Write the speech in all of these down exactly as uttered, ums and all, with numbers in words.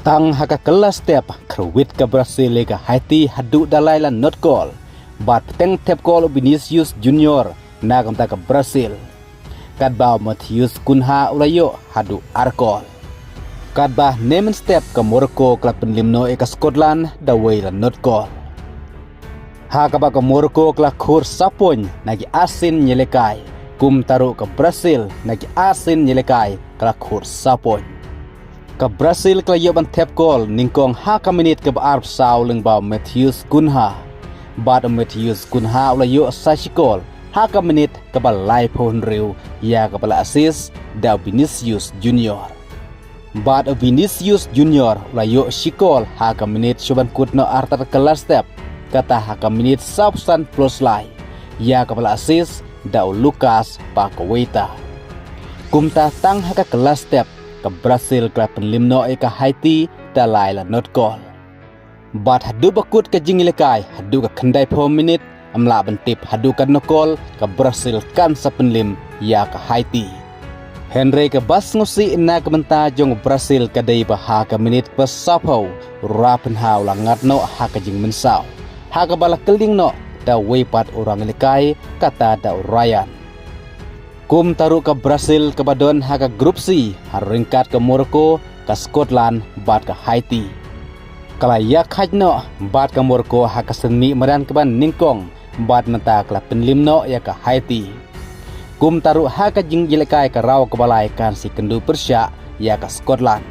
Tang ha ka kylla step, kyrwit ka Brazil ïa ka Haiti haduh da lai la not kol. Bad pteng thep kol u Vinicius Junior na ka bynta ka Brazil. Katba u Matheus Cunha u la ïoh haduh ar kol. Katba mynstep ka Morocco ka la pynliem noh ïa ka Scotland da wei la not kol. Ha kaba ka Morocco ka la khur sapoin na ki arsien ïalehkai. Kumta ruh ka Brazil na ki arsien ïalehkai ka la khur sapoin. Ka Brazil ka la ïoh ban thep kol nyngkong ha ka minit kaba arphew saw lyngba u Matheus Cunha. Bad u Matheus Cunha u la ïoh sa shi kol ha ka minit kaba laiphew hynriew ïa kaba la assist da u Vinicius Junior. Bad u Vinicius Junior u la ïoh shi kol ha ka minit shuh ban kut noh artat ka last step. Kata ha ka minit sawphew san plus lai ïa kaba la assist da u Lucas Paqueta. Kumta tang ha ka last step ka Brazil ka la pynliem noh ïa ka Haiti da lai la not kol. Bad haduh ba kut ka jingïalehkai haduh ka khyndaiphew minit, ym lah ban tip haduh katno kol ka Brazil kan sa pynliem ïa ka Haiti. Hynrei kaba sngewsih na ka bynta jong Brazil ka dei ba ha ka minit ba sawphew, Raphinha u la ngat noh ha ka jingmynsaw. Ha kaba la kylleng noh da uwei pat u rangïalehkai, kata da u Ryan. Kumta ruh ka Brazil kaba don ha ka Group C, ha ryngkat ka Morocco, ka Scotland bad ka Haiti. Ka la ïakhaid noh bad ka Morocco ha ka sien mih madan kaba nyngkong, bad mynta ka la pynliem noh ïa ka Haiti. Kumta ruh ha ka jingïalehkai ka round kaba lai kan sa ïakynduh pyrshah ïa ka Scotland.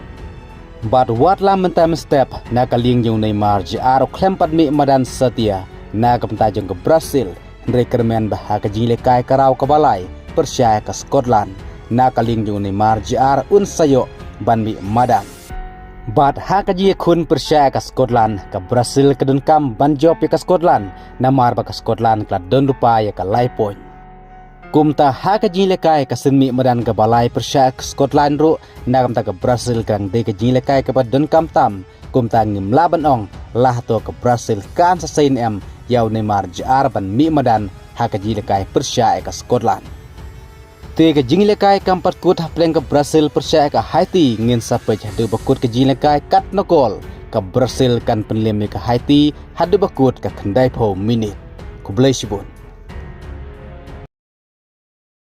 Bad wat la mynta mynstep na ka liang jong u Neymar Junior u khlem pat mih madan satia na ka bynta jong ka Brazil, hynrei kyrmen ba ha ka jingïalehkai ka round kaba lai pyrshah ïa ka Scotland, na ka liang jong u Neymar Junior un sa ïoh ban mih madan. Bad ha ka jingïakhun pyrshah ïa ka Scotland, ka Brazil ka donkam ban jop ïa ka Scotland, namar ba ka Scotland ka la don lypa ïa ka lai point. Kumta ha ka jingïalehkai ka sien mih madan kaba lai pyrshah ïa ka Scotland ruh, na ka bynta ka Brazil ka dang dei ka jingïalehkai kaba donkam tam. Kumta ngim lah ban ong la hato ka Brazil kan sa sei ne em ïa u Neymar Junior ban mih madan ha ka jingïalehkai pyrshah ïa ka Scotland. Te ka jingïalehkai kam pat kut hapdeng ka Brazil pyrshah ïa ka Haiti, ngin sa peit haduh ba kut ka jingïalehkai katno kol ka Brazil kan pynliem ïa ka Haiti haduh ba kut ka khyndaiphew minit. Khublei shibun.